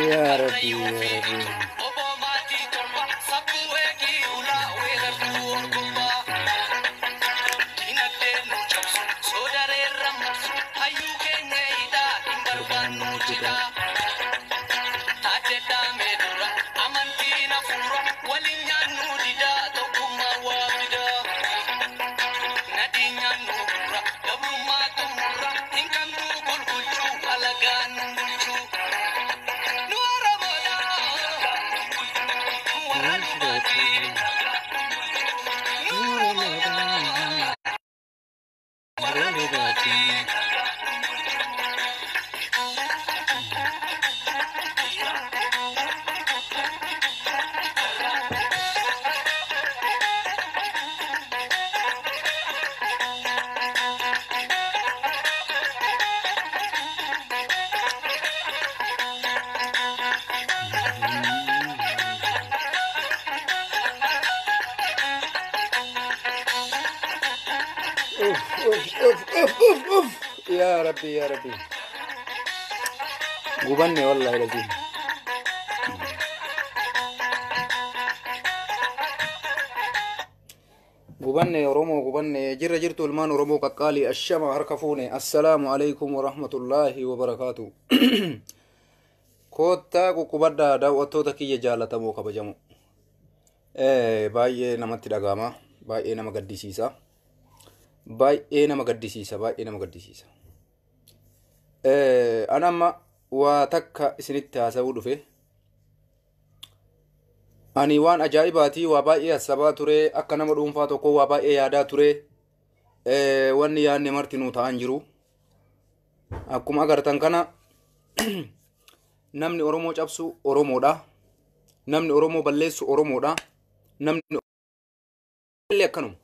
Yaa Rabbi, yaa Rabbi. Uf, uf, uf, uf, uf, uf. Yaa Rabbi, yaa Rabbi. Gubanne wallahi lazim. Gubanne Oromoo gubanne jirra jirtu ilmaan Oromoo qaqqaalii ashama harka fuune assalaamu alaikum warahmatullaahi wabarakaatu. Koottaa quqqubaddaa daawwattoota kiyya jaallatamoo kabajamoo. Baay'ee namatti dhaga'ama. Baay'ee nama gaddisiisa. Baay'ee nama gaddisiisa. Baay'ee nama gaddisiisa. Ani amma waa takka isinitti haasa'uu dhufe. Ani waan ajaa'ibaatii waa baay'ee hassabaa ture akka nama dhuunfaa tokko waa baay'ee yaadaa ture. Wanni yaadne marti nuu ta'an jiru. Akkuma agartan kana namni Oromoo cabsu Oromoodha. Namni Oromoo balleessu Oromoodha. Namni illee akkanuma.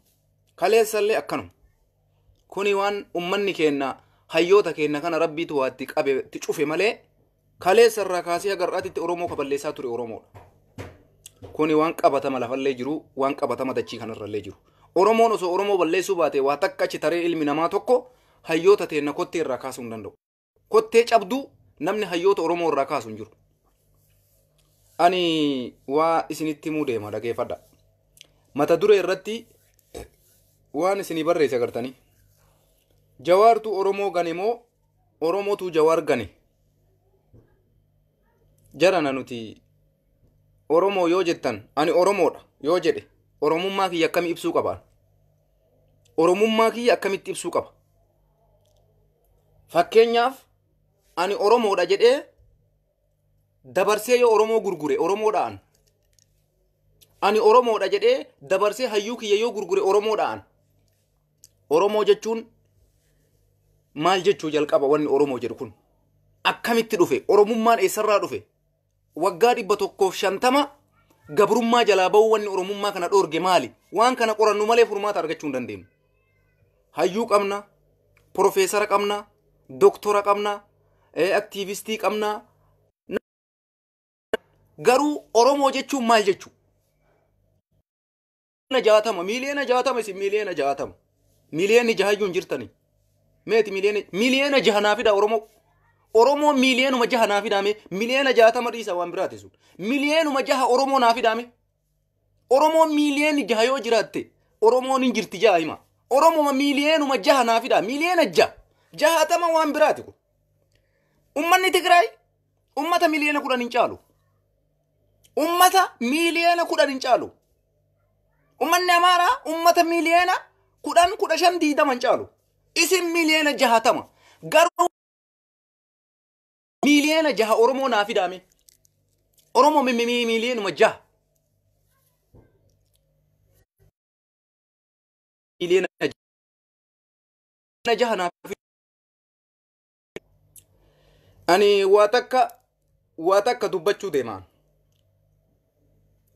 Kaleessa illee akkanuma. Kuni waan ummanni keenya hayyoota keenya kana rabbiitu waa itti qabe itti cufe malee kaleessa irraa kaasee haga har'aatitti Oromoo ka balleessaa ture Oromoodha. Kuni waan qabatama lafallee jiru, waan qabatama dachii kanarrallee jiru. Oromoon osoo Oromoo balleessuu baate waa takka achi taree ilmi namaa tokko hayyoota teenna kottee irraa kaasuu hin danda'u. Kottee cabduu namni hayyoota Oromoo irraa kaasu hin jiru. Ani waa isinitti himuu deema dhageeffadha. Mata duree irratti waan isinii barreesse agartanii. Jawaartu Oromoo gane moo Oromootu Jawaar gane? Jarana nuti Oromoo yoo jettan ani Oromoodha yoo jedhe Oromummaa kiyya akkamii ibsuu qaba? Oromummaa kiyya akkamitti ibsuu qaba? Fakkeenyaaf ani Oromoodha jedhee dabarsee yoo Oromoo gurgure Oromoodhaan. Ani Oromoodha jedhee dabarsee hayyuu kiyya yoo gurgure Oromoodhaan. Oromoo jechuun maal jechuu jalqaba wanni Oromoo jedhu kun? Akkamitti dhufe? Oromummaan eessarraa dhufe? Waggaa 150 gabrummaa jalaa bahuu wanni Oromummaa kana dhoorge maali? Waan kana qorannu malee furmaata argachuu hin dandeenyu. Hayyuu qabna, profeesara qabna, doktora qabna, aktiivistii qabna. Garuu Oromoo jechuun maal jechuu? 60 miiliyoona 60 isin miiliyoona 60. Miiliyoonni jahayyuu hin jirtani. Meeti miiliyoona jaha naa fida Oromoo. Oromoo miiliyoonuma jaha naa fidaame miiliyoona 60 dhiisa waan biraati sun. Miiliyoonuma jaha Oromoo naa fidaame. Oromoo miiliyoonni jaha yoo jiraatte Oromoon hin jirti jaha hima. Oromoo miiliyoonuma jaha naa fidaa miiliyoona jaha. 60 waan biraati kun. Ummanni Tigraay ummata miiliyoona 10 hin caalu. Ummata miiliyoona 10 hin caalu. Ummanni Amaaraa ummata miiliyoona 10 15 20 hin caalu. Isin miiliyoona 60. Garuu miiliyoona jaha Oromoo naa fidaame. Oromoo miiliyoonuma jaha. Miiliyoona jaha naa fidaame. Ani waa takka dubbachuu deemaan.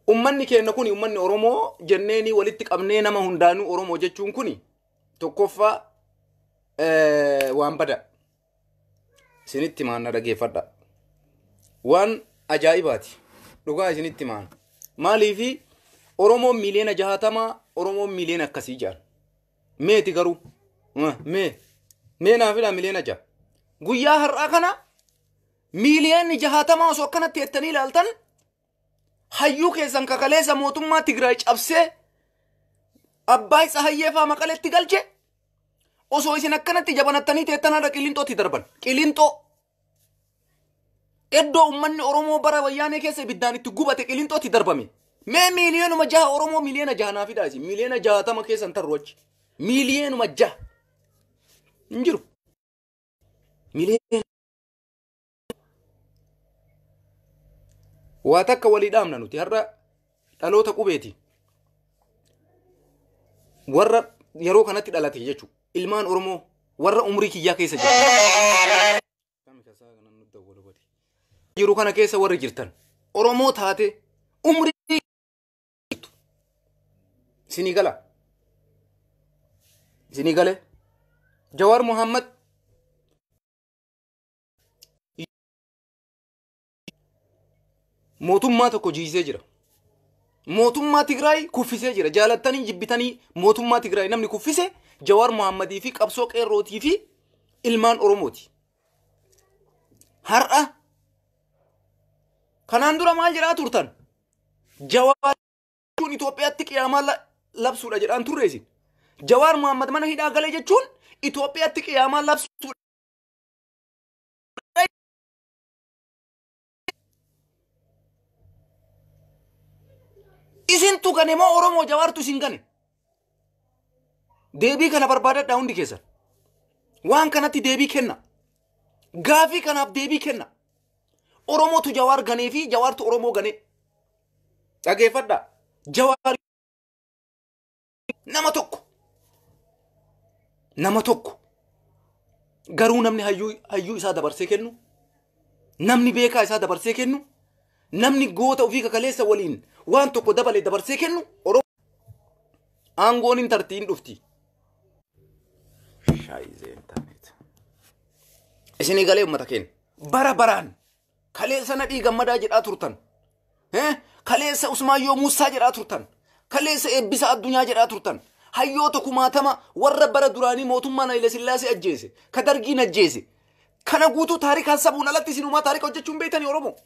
Ummanni keenya kuni ummanni Oromoo jenneeni walitti qabnee nama hundaanuu Oromoo jechuun kuni tokkoffaa waan bada. Isinitti maan na dhageeffadha. Waan ajaa'ibaati. Dhugaa isinitti maan. Maaliifi Oromoon miiliyoona 60 Oromoon miiliyoona akkasii jedhan. Meeti garuu mee naa fidaa miiliyoona 6. Guyyaa har'aa kana miiliyoonni 60 osoo akkanatti jettanii ilaaltan hayyuu keessan kakaleessa mootummaa Tigraay cabsee Abbaay Tsahayyee faa Maqaleetti galche osoo isin akkanatti jabanattanii teettanaadha Qilinxootti darban. Qilinxoo iddoo uummanni Oromoo bara wayyaanee keessa ibiddaan itti gubate Qilinxootti darbame. Mee miiliyoonuma jaha Oromoo miiliyoona jaha naa fidaa isin miiliyoona 60 keessan tarru achi. Miiliyoonuma jaha hin jiru. Miiliyoona waa takka walii dhaamna nuti har'a dhaloota qubeeti. Warra yeroo kanatti dhalate jechuudha. Ilmaan Oromoo warra umrii kiyyaa keessa jiru. Jiru kana keessa warri jirtan Oromoo taate umrii jirtu. Isinii gala. Isinii gale. Jawaar Muhammad mootummaa tokko jiisee jira. Mootummaa Tigraay kuffisee jira. Jaalattanii jibbitanii mootummaa Tigraay namni kuffise Jawaar Muhammadii fi qabsoo qeerrootii fi ilmaan Oromooti. Har'a kanaan dura maal jedhaa turtan? Jawaar jechuun Itoophiyaatti qiyaamaa labsuudha jedhaan turre isin. Jawaar Muhammad mana hidhaa galee jechuun Itoophiyaatti qiyaamaa labsuudha. Isintu gane moo Oromoo Jawaartu isin gane? Deebii kana barbaadadhaa hundi keessan. Waan kanatti deebii kenna. Gaafii kanaaf deebii kenna. Oromootu Jawaar ganee fi Jawaartu Oromoo ganee. Dhageeffadhaa. Jawaar nama tokko. Nama tokko. Garuu namni hayyuu isaa dabarsee kennu, namni beekaa isaa dabarsee kennu, Namni goota ofii kakaleessa waliin waan tokko dabale dabarsee kennu Oromoo aangoon hin tartiin dhufti. Shaayizee intarneet. Isinii galee uummata keenya. Bara baraan kaleessa Nadhii Gammadaa jedhaa turtan. Kaleessa Usmaayyoo Muusaa jedhaa turtan. Kaleessa Eebbisa Addunyaa jedhaa turtan. Hayyoota kumaatama warra bara duraanii mootummaan Haile Sillaasee ajjeese. Ka Dargiin ajjeese. Kana guutuu taarikaan sabuun alatti isinumaa taarika hojjechuun beektanii Oromoo.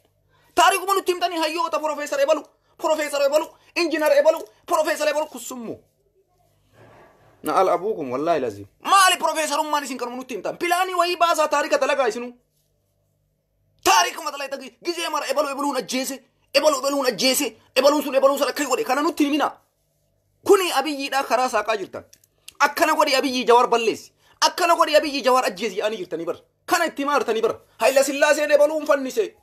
Taarikuma nutti himtanii hayyoota Profeesar Ebalu, Profeesar Ebalu, Injiinar Ebalu, Profeesar Ebalu kussummu. Na al abuukum wallaahi lazim. Maali profeesarummaan isin kanuma nutti himtan? Pilaanii wayii baasaa taarika dalagaa isinuu. Taarikuma dalagaa gizee mara Ebalu Ebaluun ajjeese, Ebalu Ebaluun ajjeese, Ebaluun sun Ebaluun sun akka godhe kana nutti himina. Kuni Abiyyiidhaa karaa saaqaa jirtan. Akkana godhi Abiyyii Jawaar balleessi. Akkana godhi Abiyyii Jawaar ajjeesi jedhanii jirtanii bara. Kana itti himaa jirtanii bara. Hayila Sillaaseen Ebaluun fannise.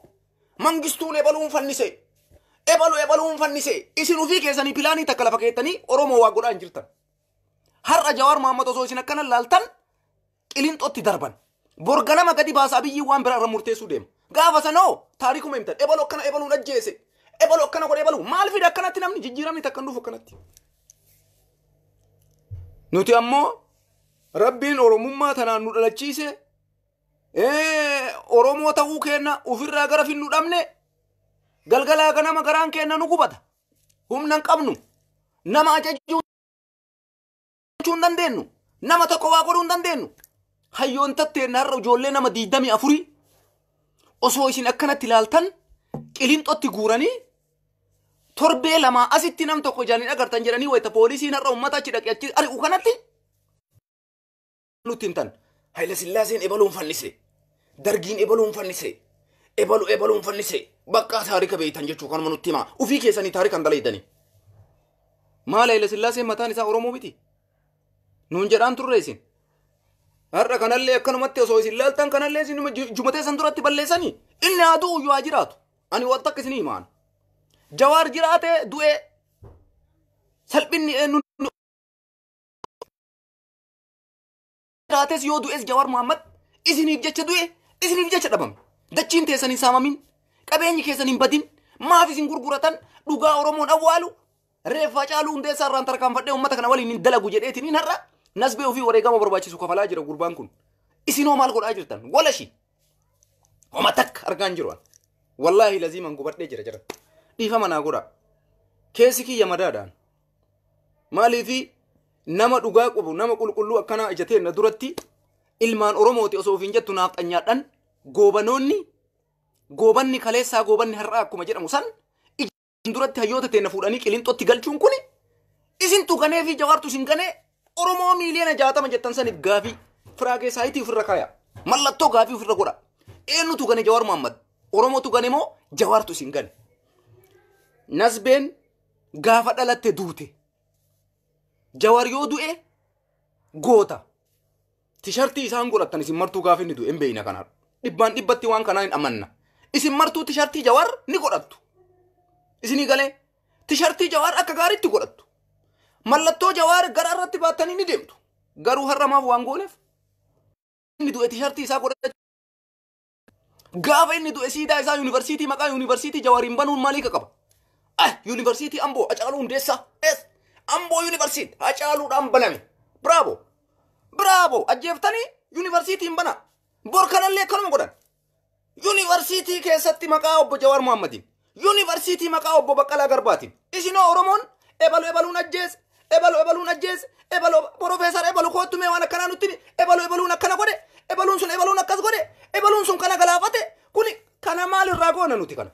Mangistuun Ebaluun fannise. Ebalu Ebaluun fannise. Isin ofii keessanii pilaanii takka lafa keettanii Oromoo waa godhaa hin jirtan. Har'a Jawaar Mohaammed osoo isin akkana laaltan Qilinxootti darban. Borganama gadi baasa Abiyyii waan biraa irra murteessuu deema. Gaafa sanoo taarikuma himtan. Ebalu akkana Ebaluun ajjeese. Ebalu akkana godhe Ebalu. Maal fida akkanatti namni jijjiiramni takka hin dhufu akkanatti. Nuti ammoo Rabbiin Oromummaa tanaan nu dhalachiise. Oromoo ta'uu keenna ofirraa gara finnu dhabne galgalaa ganama garaan keenna nu gubata. Humna hin qabnu. Nama ajajuu hin dandeenyu. Nama tokko waa godhuu hin dandeenyu. Hayyoon tatteenna har'a ijoollee nama 24 osoo isin akkanatti ilaaltan Qilinxootti guuranii torbee lamaa asitti nam tokko ijaan hin agartan jedhanii wayita poolisiin har'a uummata achi dhaqee achi ari'u kanatti nutti himtan. Hayila Sillaaseen Ebaluun fannise. Dargiin Ebaluun fannise. Ebalu Ebaluun fannise. Bakka taarika beeytan jechuu kanuma nutti himaa. Ufii keessanii taarika hin dalaydanii. Maal Hayila Sillaaseen mataan isaa Oromoo miti? Nuun jedhaan turre isin. Har'a kanallee akkanumatti osoo isin laaltan kanallee isin jumatee san duratti balleessanii. Inni haa du'u iyyuu haa jiraatu. Ani waan takka isinii himaan. Jawaar jiraate du'ee salphinni eenyu jiraates yoo du'es Jawaar Mohaammed isiniif jecha du'e isiniif jecha dhabame. Dachiin teessan hin saamamin qabeenyi keessan hin badin maaf isin gurguratan dhugaa Oromoon awwaalu reeffa Caaluu Hundeessaa irraan tarkaanfadhee uummata kana waliin hin dalagu jedheetiin har'a nasbee ofii wareegama barbaachisu kafalaa jira gurbaan kun. Isinoo maal godhaa jirtan? Walashi. Homa takka argaan jiru. Wallaahi laziiman gubadhee jira jira. Dhiifama naa godhaa. Keessi kiyya madaadhaan. Maaliifi nama dhugaa qabu nama qulqulluu akkanaa ija teenna duratti ilmaan Oromooti osoo ofiin jettu naaf xanyaadhaan goobanoonni goobanni kaleessaa goobanni har'aa akkuma jedhamu san ija duratti hayyoota teenna fuudhanii Qilinxootti galchuun kuni isintu ganee fi Jawaartu isin ganee Oromoo miiliyoona 60 jettan saniif gaafii firaagee saayitii ofirra kaaya. Mallattoo gaafii ofirra godha. Eenyutu gane Jawaar Mohaammed? Oromootu gane moo Jawaartu isin gane? Nasbeen gaafa dhalatte duute. Jawaar yoo du'e goota. Tishartii isaan godhattan isin martuu gaafa inni du'e hin beeyna kanaadha. Dhibbaan dhibbatti waan kanaa hin amanna. Isin martuu tishartii Jawaar ni godhattu. Isinii galee tishartii Jawaar akka gaariitti godhattu. Mallattoo Jawaar gara irratti baattanii ni deemtu. Garuu har'a maaf waan gooneef? Inni du'e tishartii isaa godhachuu. Gaafa inni du'e siidaa isaa yuunivarsiitii maqaa yuunivarsiitii Jawaariin banuun maalii qaba? Ah, yuunivarsiitii Amboo Hacaaluu Hundeessaa. Es, Amboo yuunivarsiitii Hacaaluudhaan baname. Bravo! Bravo! Ajjeeftanii yuunivarsiitiin bana. Bor kanallee akkanuma godhan. Yuunivarsiitii keessatti maqaa obbo Jawaar Mohammadiin. Yuunivarsiitii maqaa obbo Baqqalaa Garbaatiin. Isinoo Oromoon ebalu ebaluun ajjeese. Ebalu ebaluun ajjeese. Ebalu Profeesar ebalu koottu mee waan akkanaa nutti himi. Ebalu ebaluun akkana godhe. Ebaluun sun ebaluun akkas godhe. Ebaluun sun kana galaafate. Kuni kana maal irraa goona nuti kana?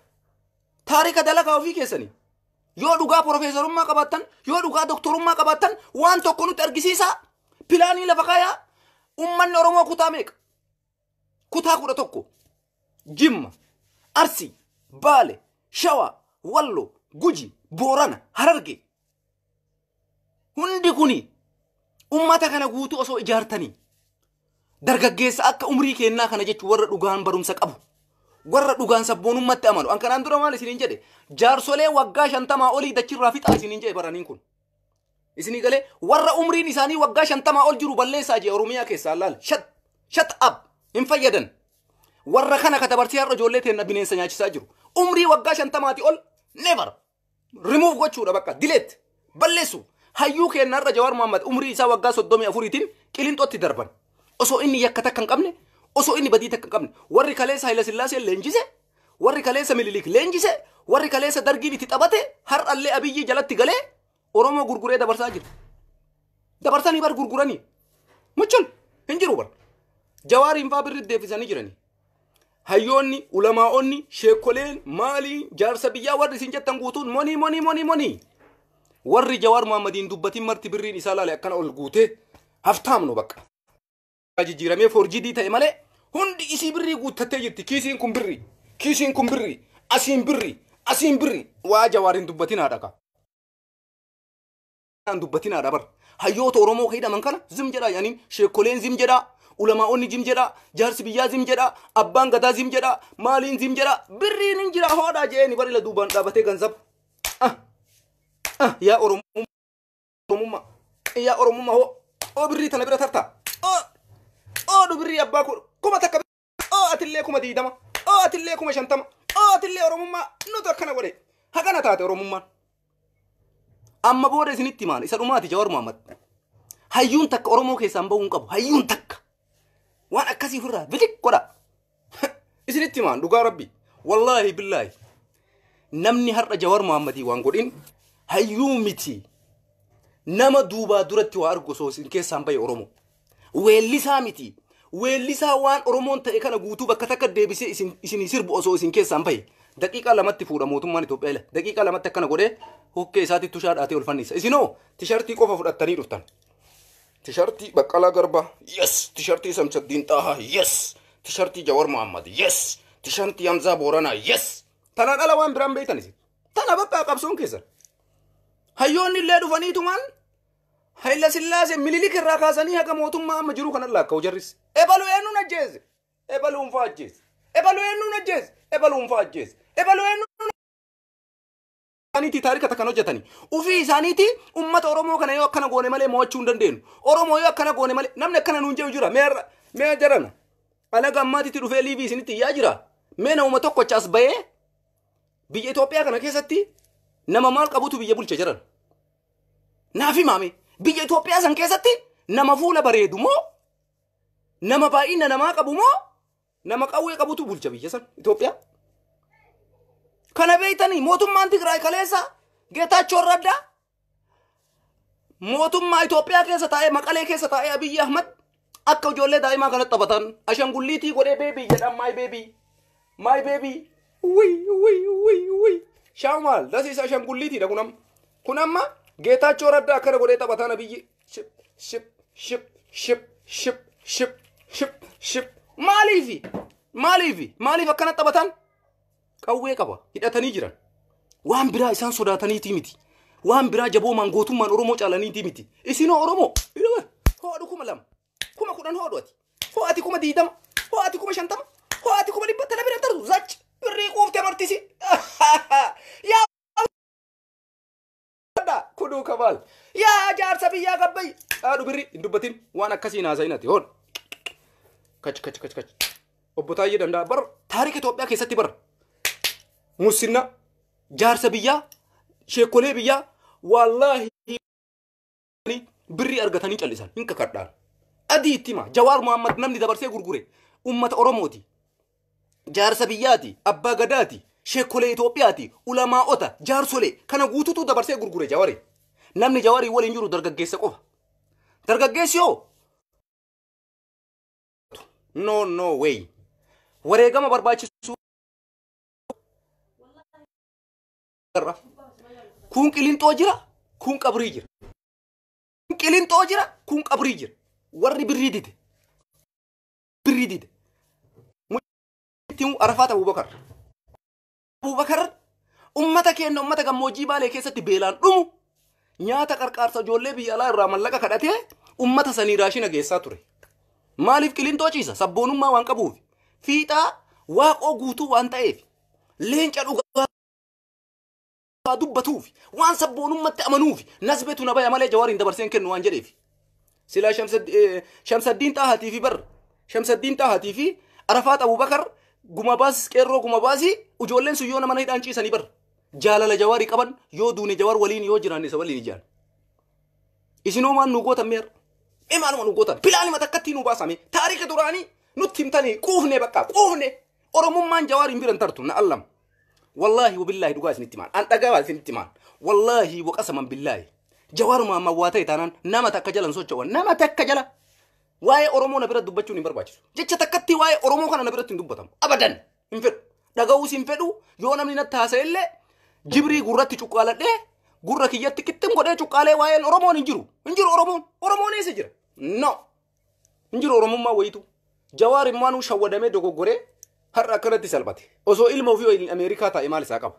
Taarika dalagaa ofii keessanii. Yoo dhugaa profeesarummaa qabaattan, yoo dhugaa doktorummaa qabaattan waan tokko nutti argisiisaa. Pilaanii lafa kaayaa. Uummanni Oromoo kutaa meeqa? Kutaa 11. Jimma, Arsii, Baale, Shawaa, Wallo, Guji, Boorana, Hararge. Hundi kuni uummata kana guutuu osoo ijaartanii dargaggeessa akka umrii kennaa kana jechuun warra dhugaan barumsa qabu. Warra dhugaan sabboonummaatti amanu. An kanaan dura maal isiniin jedhe? Jaarsolee waggaa 50 olii dachirraa fixaa isiniin jedhe baraniin kun. Isinii galee warra umriin isaanii waggaa 50 ol jiru balleessaa jee Oromiyaa keessaa laal. Shut, shut up. Hin fayyadan. Warra kana katabarsii har'a ijoollee teenna bineensa nyaachisaa jiru. Umrii waggaa 50 ol never. Remove gochuudha bakka delete balleessu. Hayyuu kennarra Jawaar Mohammad umrii isaa waggaa 34tiin Qilinxootti darban. Osoo inni yakka takka hin qabne, osoo inni badii takka hin qabne, warri kaleessa Hayila Sillaasee leenjise, warri kaleessa Minilik leenjise, warri kaleessa Dargiin itti taphate, har'allee Abiyyi jalatti galee Oromoo gurguree dabarsaa jira. Dabarsanii bar gurguranii. Muchul hin jiru bar. Jawaariin faa birri deebisanii jiranii. Hayyoonni, ulamaa'onni, sheekoleen, maaliin, jaarsa biyyaa warri isin jettan guutuun money, money, money, money. Warri Jawaar Mohammadiin dubbatiin marti birriin isaa laale akkana ol guutee haftaamnu bakka. Jijjiiramee forjidii ta'e malee hundi isii birrii guuttattee jirti. Kiisiin kun birrii, kiisiin kun birrii, asiin birrii, asiin birrii. Waa Jawaariin dubbatiin haadha ka. Dubbatiin haadha bar. Hayyoota Oromoo hidhaman kana zim jedhaa yaaniin sheekoleen zim jedhaa. Ulamaa'onni zim jedhaa, jaarsi biyyaa zim jedhaa, abbaan gadaa zim jedhaa, maaliin zim jedhaa, birriin hin jira hoodhaa jeeni bari la duubaan dhaabatee ganzab. Yaa Oromummaa, yaa Oromummaa hoo, oo birrii tana bira tarta, oo dhu birrii abbaa 1000, oo atillee 20,000, oo atillee 50,000, oo atillee Oromummaa nuti akkana godhe, hagana taate Oromummaan. Amma booda isinitti himaan isa dhumaati Jawaar Mohammad. Hayyuun takka Oromoo keessaan bahuu hin qabu, hayyuun takka. Waan akkasii ofirraa bilik godha. Isinitti himaan dhugaa rabbi. Wallaahi billaahi. Namni har'a Jawaar Mohammadii waan godhin hayyuu miti. Nama duubaa duratti waa argu osoo isin keessaan bahe Oromoo. Weellisaa miti. Weellisaa waan Oromoon ta'e kana guutuu bakka takka deebisee isinii sirbu osoo isin keessaan bahe. Daqiiqaa 2tti fuudha mootummaan Itoophiyaa ila. Daqiiqaa 2tti akkana godhee hokkee isaatti tushaa dhaatee ol fannisa. Isinoo tishartii qofa fudhattanii dhuftan. Tishartii Baqqalaa Garbaa, yes. Tishartii Samsaddiin Xaahaa, yes. Tishartii Jawar Mohammad, yes. Tishartii Hamzaa Booranaa, yes. Tanaan ala waan biraan beektan isin. Tana bakka qabsoon keessan. Hayyoonni illee dhufaniitumaan Hayila Sillaasee Minilik irraa kaasanii haga mootummaa amma jiru kanan laakka'u jarris. Ebalu eenyuun ajjeese? Ebaluun fa'aa ajjeese. Ebalu eenyuun ajjeese? Ebaluun fa'aa ajjeese. Ebalu eenyuun isaaniitii taarika takkan hojjetanii. Ufii isaaniitii uummata Oromoo kana yoo akkana goone malee mo'achuu hin dandeenyu. Oromoo yoo akkana goone malee namni akkana nuun jedhu jira. Mee jarana. Alaga ammaatitti dhufee liivii isinitti iyyaa jira. Mee namuma tokkocha as bahee biyya Itoophiyaa kana keessatti nama maal qabutu biyya bulcha jiran. Naaf himaame biyya Itoophiyaa san keessatti nama fuula bareedu moo nama baay'ina namaa qabu moo nama qawwee qabutu bulcha biyya san Itoophiyaa. Kana beektanii mootummaan Tigraay kaleessa Geetaachoo Raddaa mootummaa Itoophiyaa keessa taa'ee Maqalee keessa taa'ee Abiyyi Ahmad akka ijoollee daa'imaa kanatti taphatan ashangulliitii godhee baby jedhan my baby, my baby, wi wi wi wi shaamaal dasiisa ashangulliitiidha kun amma kun amma Geetaachoo Raddaa akkana godhee taphatan Abiyyi ship ship ship ship ship ship ship ship maaliifi maaliifi maaliif akkana taphatan? Qawwee qaba hidhatanii jiran. Waan biraa isaan sodaataniitii miti. Waan biraa jaboomaan gootummaan Oromoo caalaniitii miti. Isinoo Oromoo hoodhu 2,000 10,000 hoodhu ati. Hoo ati 20,000, hoo ati 50,000, hoo ati 100,000 tana bira tartu zach birrii quuftee martisi. Yaa kuduu kabaal. Yaa jaarsa biyyaa gabbayi. Haadhu birrii hin dubbatin waan akkasii haasa'in ati hoodhu. Kach kach kach kach. Obbo Taayyee Danda'a bar taarika Itoophiyaa keessatti bar. Mussinna jaarsa biyyaa sheekolee biyyaa wallaahi birrii argatanii callisan hin kakadhaan. Adii itti hima Jawaar Mohammad namni dabarsee gurgure ummata Oromooti. Jaarsa biyyaati, abbaa gadaati, sheekolee Itoophiyaati, ulamaa'ota, jaarsolee kana guututu dabarsee gurgure Jawaari. Namni Jawaarii waliin jiru dargaggeessa qofa. Dargaggeessi hoo? No, no way. Wareegama barbaachisu. Kun Qilinxoo jira, kun qabrii jira. Kun Qilinxoo jira, kun qabrii jira. Warri birrii dide. Birrii dide. Mucittiin Arafaat Abubakar. Abubakar ummata keenya ummata gammoojjii Baalee keessatti beelaan dhumu nyaata qarqaarsa ijoollee biyya alaa irraa mallaqa kadhatee ummata sanii raashina geessaa ture. Maaliif Qilinxoo ciisa? Sabboonummaa waan qabuuf. Fiixaa waaqoo guutuu waan ta'eef. Leenca dhugaa dubbatuuf waan sabboonummaatti amanuuf nasbetu na baya malee Jawaariin dabarseen kennu waan jedheef. Silaa Shamsaddiin Xaahatii fi bar Shamsaddiin Xaahatii fi Arafaat Abubakar Guma baas qeerroo guma baasii ijoolleen sun yoo nama hidhaan ciisanii bar. Jaalala Jawaarii qaban yoo duune Jawaar waliin yoo jiraanne isa waliin ijaan. Isinoo maal nu gootan meerra? Mee maaluma nu gootan? Pilaanima takkatti nu baasame. Taarika duraanii nutti himtanii quufne bakka quufne. Oromummaan Jawaar hin biran tartu na allam. Wallaahi wabillaahi dhugaa isinitti maan. An dhagaa isinitti maan. Wallaahi waqasaman billaahi. Jawaaruma amma waa ta'e taanaan nama takka jalan socho'an nama takka jala. Waa'ee Oromoo na bira dubbachuun hin barbaachisu. Jecha takkatti waa'ee Oromoo kana na biratti hin dubbatamu. Abadan hin fedhu. Dhaga'uus hin fedhu. Yoo namni natti haasa'e illee jibrii gurratti cuqqaaladhee gurra kiyyatti qixxim godhee cuqqaalee waa'een Oromoon hin jiru. Hin jiru Oromoon. Oromoon eessa jira? No. Hin jiru Oromummaa wayitu. Jawaar immaanuu shawwadamee dogoggoree har'a akkanatti salphate. Osoo ilma ofii waliin Ameerikaa taa'e maal isaa qaba?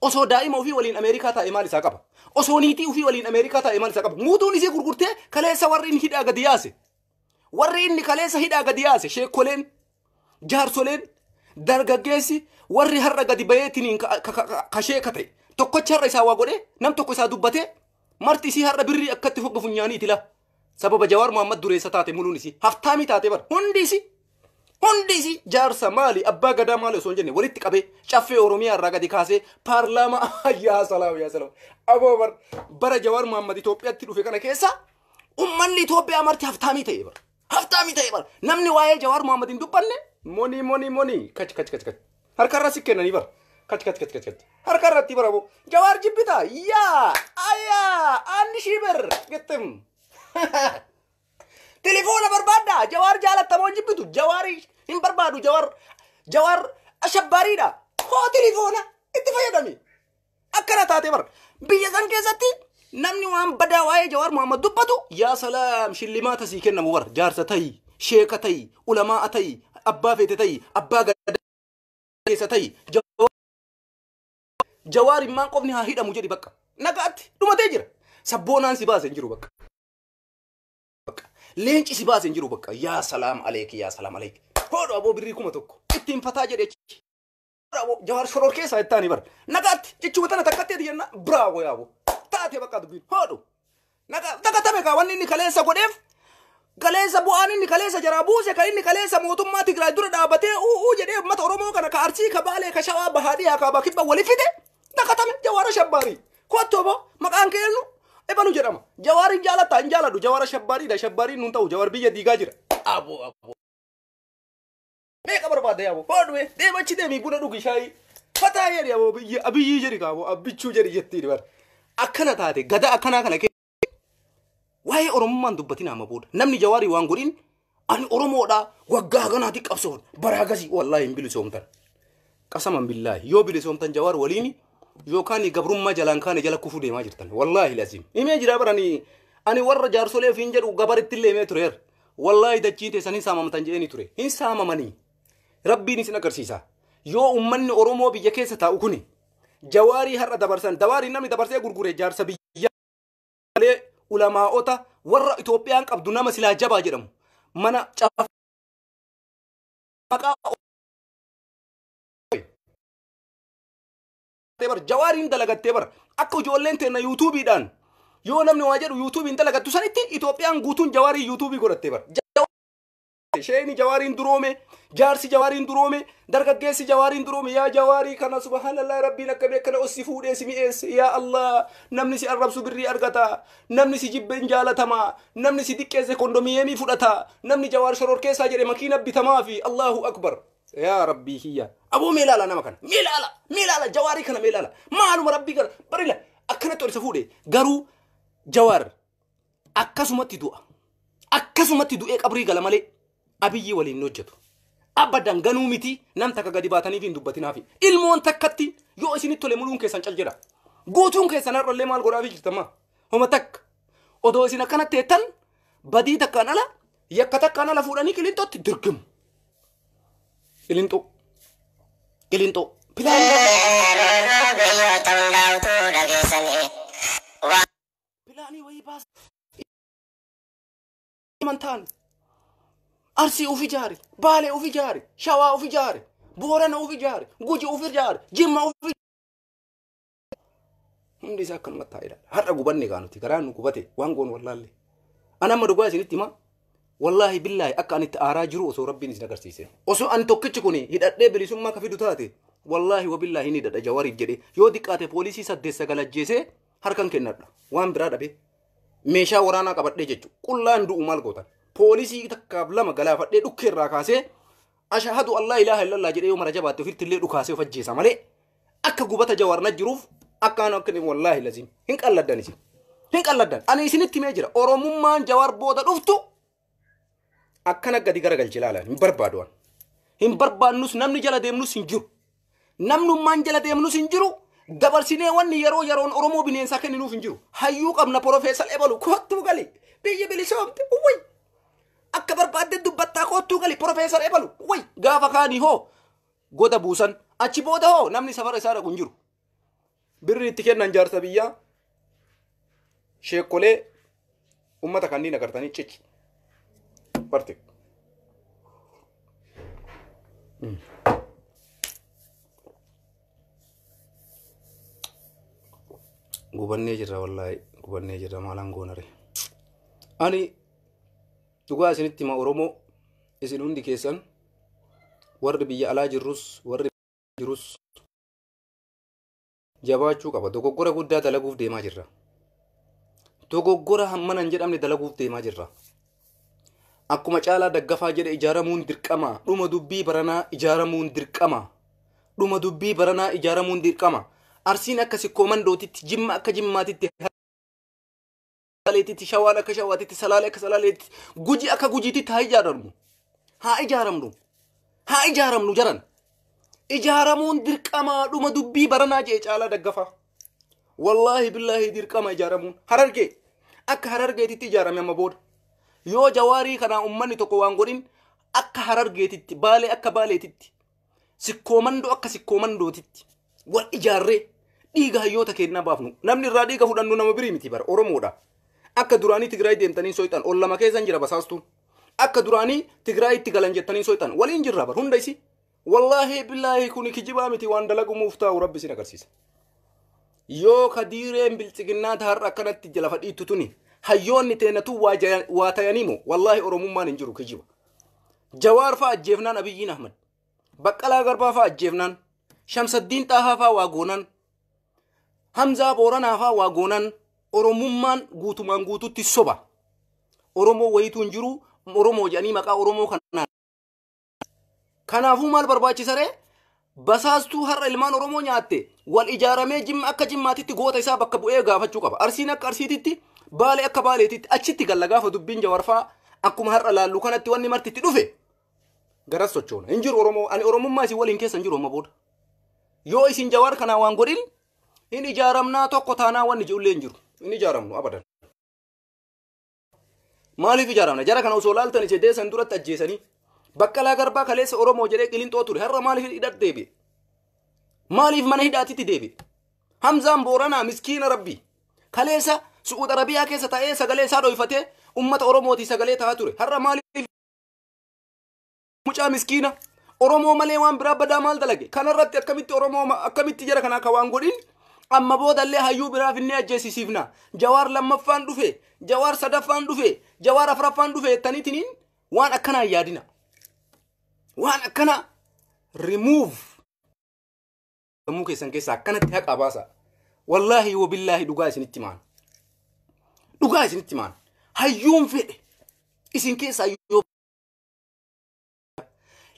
Osoo daa'ima ofii waliin Ameerikaa taa'e maal isaa qaba? Osoo niitii ofii waliin Ameerikaa taa'e maal isaa qaba? Muutuun isii gurgurtee kaleessa warri inni hidhaa gadi yaase. Warri inni kaleessa hidhaa gadi yaase sheekkoleen, jaarsoleen, dargaggeessi warri har'a gadi bayeetiniin kasheeka ta'e tokkochi har'a isaa waa godhee nam tokko isaa dubbatee marti isii har'a birrii akkatti fogga funyaaniiti la. Sababa Jawaar Muhammad dureessa taate muluun isii haftaamii taate bara hundi isii hundi isii jaarsa maali abbaa gadaa maali osoo hin jenne walitti qabee caffee Oromiyaa irraa gadi kaasee paarlaamaa yaa salaam yaa salaam aboo bar bara Jawaar Muhammad Itoophiyaatti dhufe kana keessa ummanni Itoophiyaa marti haftaamii ta'e bara. Haftaamii ta'e bara. Namni waa'ee Jawaar Muhammad hin dubbanne monii monii monii kach kach kach kach harkarra si kennanii bara. Kach kach kach kach kach harkarratti bara boo Jawaar jibbita yaa ayaa anni shiibir gittim. Telefoona barbaadda Jawaar jaalattamoo hin jibbitu Jawaar hin barbaadu Jawaar Jawaar ashabbaariidha hoo telefoona itti fayyadami akkana taate bara biyya san keessatti namni waan badaa waa'ee Jawaar Muhammad dubbatu yaa salaam shillimaata sii kennamu bara jaarsa ta'i sheeka ta'i ulamaa ta'i abbaa feete ta'i abbaa gadaa keessa ta'i Jawaar immaan qofni haa hidhamu jedhi bakka nagaatti dhumatee jira sabboonaan si baase hin jiru bakka. Leenci si baase hin jiru bakka yaa salaam aleeki yaa salaam aleeki hodhu aboo birrii 1000 ittiin fataa jedhe aboo Jawaar shoror keessaa ittaanii bara nagaatti jechuma tana takkatti ati jenna bravo yaaboo taate bakka dubbiin hodhu nagaa takatame kaa wanni inni kaleessa godheef kaleessa bu'aan inni kaleessa jaraa buuse kan inni kaleessa mootummaa Tigraay dura dhaabatee u'uu jedhee uummata Oromoo kana ka Arsii ka Baalee ka Shawaa Bahaadhii haa kibba wali fide takatame Jawaara shabbaarii kottu oboo maqaan keenyu ebalu jedhama. Jawaar hin jaalatta hin jaaladhu Jawaara shabbaariidha shabbaariin nun ta'u Jawaar biyya diigaa jira. Aboo aboo. Meeqa barbaadda yaaboo hodhume deema achi deemii buna dhugi shaayii fataa jedhi aboo biyya abiyyii jedhi kaaboo abbichuu jedhi jettiin bara. Akkana taate gada akkanaa kana keessa waa'ee Oromummaan dubbatin amma booda namni Jawaarii waan godhin ani Oromoodha waggaa ganaati qabsoon baraa gasii wallaahi hin bilisoomtan. Qasaman billaahi yoo bilisoomtan Jawaar waliini yookaan gabrummaa jalaan kaane jala kufuu deemaa jirtan wallaahi lazim himee jira barani ani warra jaarsolee ofiin jedhu gabaritti illee himee tureera wallaahi dachii teessan hin saamamtan jedheeni ture hin saamamanii rabbiin isin agarsiisa yoo ummanni Oromoo biyya keessa taa'u kuni Jawaarii har'a dabarsan Jawaarii namni dabarsee gurgure jaarsa biyya ulamaa'ota warra Itoophiyaan qabdu nama silaa jabaa jedhamu mana maqaa bar Jawaariin dalagattee bar akka ijoolleen teenna yuutuubiidhaan yoo namni waa jedhu yuutuubiin dalagattu sanitti Itoophiyaan guutuun Jawaarii yuutuubii godhattee bar. Sheeni Jawaariin duroome jaarsi Jawaariin duroome dargaggeessi Jawaariin duroome yaa Jawaarii kana subhaanallah rabbiin akkamii akkana ossi fuudhee si mi'eesse yaa Allah namni si arrabsu birrii argata namni si jibbe hin jaalatama namni si diqqeesse kondomiyeemii fudhata namni Jawaar shoror keessaa jedhe makiina bitamaa fi Allahu akbar. Yaa Rabbii kiyya aboo mee ilaala nama kana mee ilaala mee ilaala Jawaarii kana mee ilaala maaluma Rabbii kana barila akkanatti ol isa fuudhe garuu Jawaar akkasumatti du'a akkasumatti du'ee qabrii gala malee Abiyyi waliin hojjetu. Abadan ganuu miti nam takka gadi baataniif hin dubbatinaafi. Ilmoon takkatti yoo isinitti tole muluun keessan cal jedha. Guutuun keessan har'allee maal godhaafi jirtama? Homa takka. Odoo isin akkanatti teettan badii takkaan ala yakka takkaan ala fuudhanii Qilintootti dirgimu. Qilintoo. Qilintoo. Pilaanii wayii baasa. Amantaan. Arsii ufi jaari, Baalee ufi jaari, Shawaa ufi jaari, Boorana ufi jaari, Guji ufi jaari, Jimma ufi. Hundi isaa akkanumatti taa'ee ilaala. Har'a gubanne gaa nuti garaan nu gubate waan goonu wallaalle. Ani amma dhugaa isinitti himaa. Wallaahi billaahi akka ani itti aaraa jiru osoo Rabbiin isin agarsiise. Osoo ani tokkichi kun hidhadhee bilisummaa ka fidu taate, wallaahi wabillaahi ni hidhadha Jawaariif jedhee. Yoo xiqqaate poolisii 8 9 ajjeesee harkan kennadha. Waan biraa dhabee. Meeshaa waraanaa qabadhee jechuudha. Qullaan du'u maal gootan? Poolisii takkaaf lama galaafadhee dhukkee irraa kaasee ashahadu Allah ilaaha illallah jedhee yoo mara jabaatte ofitti illee dhukaasee of ajjeesa malee akka gubata Jawaar na jiruuf akka anu akka wallaahi lazim hin qalladdan isin. Hin qalladdan. Ani isinitti himee jira. Oromummaan Jawaar booda dhuftu akkana gadi garagalche ilaalan hin barbaadu. Hin barbaannus, namni jala deemnus hin jiru. Namnummaan jala deemnus hin jiru. Dabarsinee wanni yeroo yeroon Oromoo bineensaa kenninuuf hin jiru. Hayyuu qabna, Profeesar Ebalu, kottuu gali. Biyya bilisoomte, uwwi. Akka barbaadde dubbattaa, kottuu gali, Profeesar Ebalu, uwwi. Gaafa kaanii hoo goda buusan, achi booda hoo namni safara isaa dhaqu hin jiru. Birri itti kennan jaarsa biyyaa, sheekolee ummata kanneen agartanii cici. Barti. Gubannee jirra, wallaahi gubannee jirra, maalaan goonare. Ani dhugaa isinitti hima, Oromoo, isin hundi keessan, warri biyya alaa jirrus warri jirus jabaachuu qaba. Dogoggora guddaa dalaguuf deemaa jirra. Dogoggora hammana hin jedhamne dalaguuf deemaa jirra. Akkuma Caalaa Daggafaa jedhe, ijaaramuun dirqama. Dhuma dubbii baranaa ijaaramuun dirqama. Dhuma dubbii baranaa ijaaramuun dirqama. Arsiin akka Sikkoo Mandootitti, Jimma akka Jimmaatitti, Salaaleetitti, Shawaan akka Shawaatitti, Salaalee akka Salaaleetitti, Guji akka Gujiititti haa ijaaramnu. Haa ijaaramnu. Haa ijaaramnu jaran. Ijaaramuun dirqama dhuma dubbii baranaa jee Caalaa Daggafaa. Wallaahi billaahi dirqama ijaaramuun. Harargee akka Harargeetitti ijaarame amma booda. Yoo Jawaarii kanaa ummanni tokko waan godhin, akka Harargeetitti, Baalee akka Baaleetitti, Sikkoo Mandoo akka Sikkoo Mandootitti wal ijaarree dhiiga hayyoota kennaa baafnu. Namni irraa dhiiga fudhannu nama birii miti bara, Oromoodha. Akka duraanii Tigraay deemtanii soixan ol lama keessan jira basaastuun. Akka duraanii Tigraayitti galan jettanii soixan waliin jirra bar hunda isi. Wallaahi billaahi kuni kijibaa miti, waan dalagumuuf taa'u Rabbi isin agarsiisa. Yoo kadiireen biltsiginnaa har'a akkanatti lafa dhiittu tuni hayyoonni teenatu waa tayaniimo, wallaahi Oromummaan hin jiru, kijiba. Jawaar fa'a ajjeefnaan, Abiyyiin Ahmad. Baqqalaa Garbaa fa'a ajjeefnaan. Shamsaddiin Xaahaa fa'a waa goonaan. Hamzaa Booranaa fa'a waa goonaan. Oromummaan guutumaan guututti soba. Oromoo wayituu hin jiru. Oromoo jedhanii maqaa Oromoo kanaan. Kanaafuu maal barbaachisa ree? Basaastuu har'a ilmaan Oromoo nyaatte wal ijaaramee Jimma akka Jimmaatitti goota isaa bakka bu'ee gaafachuu qaba. Arsiin akka Arsiititti, Baalee akka Baaleetitti achitti galla gaafa dubbiin Jawarfaa akkuma har'a laallu kanatti wanni marti itti dhufe garas sochoona. Hin jiru Oromoo, ani Oromummaa isin waliin keessa hin jiru amma booda. Yoo isin Jawar kanaa waan godhin hin ijaaramnaa, tokko taanaa wanni ji'ullee hin jiru. Hin ijaaramnu abadan. Maaliif ijaaramna? Jara kana osoo laaltan ishee deessan duratti ajjeesanii. Baqqalaa Garbaa kaleessa Oromoo jedhee Qilinxoo ture. Har'a maaliif hidhatti deebi'e? Maaliif mana hidhaatitti deebi'e? Hamzaan Booranaa miskiina Rabbi. Kaleessa Su'uud Arabiyaa keessa ta'ee sagalee isaa dhoyfatee ummata Oromootii sagalee ta'aa ture. Har'a maaliif mucaa miskiina Oromoo malee waan biraa badaa maal dalage? Kanarratti akkamitti Oromoo, akkamitti jara kana akka waan godhin amma boodallee hayyuu biraa finnee ajjeesisiifna. Jawaar lammaffaan dhufe, Jawaar sadaffaan dhufe, Jawaar afuraffaan dhufe jettaniitiniin waan akkanaa hin yaadina. Waan akkana remove sammuu keessan keessaa akkanatti haqa baasa. Wallaahi wabillaahi dhugaa isinitti maan. Dhugaa isinitti maan. Hayyuun fedhe isin keessaa yoo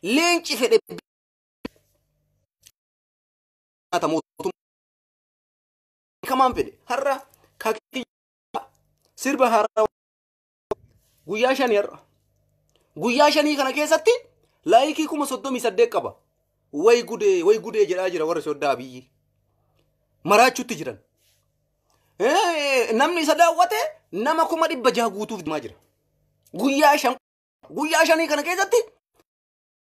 leenci fedhe mootummaa kamaan fedhe har'a kakii sirba haaraa guyyaa 5 har'a. Guyyaa 5 kana keessatti like 38,000 qaba. Way gudee, way gudee jedhaa jira warri soddaa Abiyyi. Maraachuutti jiran. Namni isa daawwate nama 600,000 guutuuf deemaa jira. Guyyaa 5, guyyaa 5 kana keessatti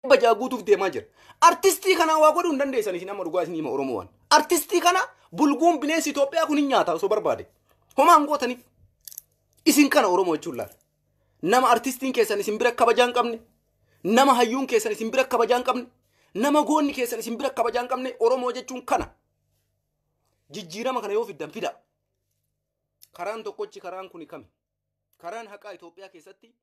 600 guutuuf deemaa jira. Artistii kana waa godhuu hin dandeessan isin amma, dhugaa isin hima Oromoo waan. Artistii kana bulguun bineensi Itoophiyaa kun hin nyaata osoo barbaade. Homaa hin gootaniif. Isin kana Oromoo jechuun laala. Nama artistiin keessan isin bira kabajaa hin qabne, nama hayyuun keessan isin bira kabajaa hin qabne, nama goonni keessan isin bira kabajaa hin qabne Oromoo jechuun kana. Jijjiirama kana yoo fiddan fida. Karaan tokkochi karaan kuni kami? Karaan haqaa Itoophiyaa keessatti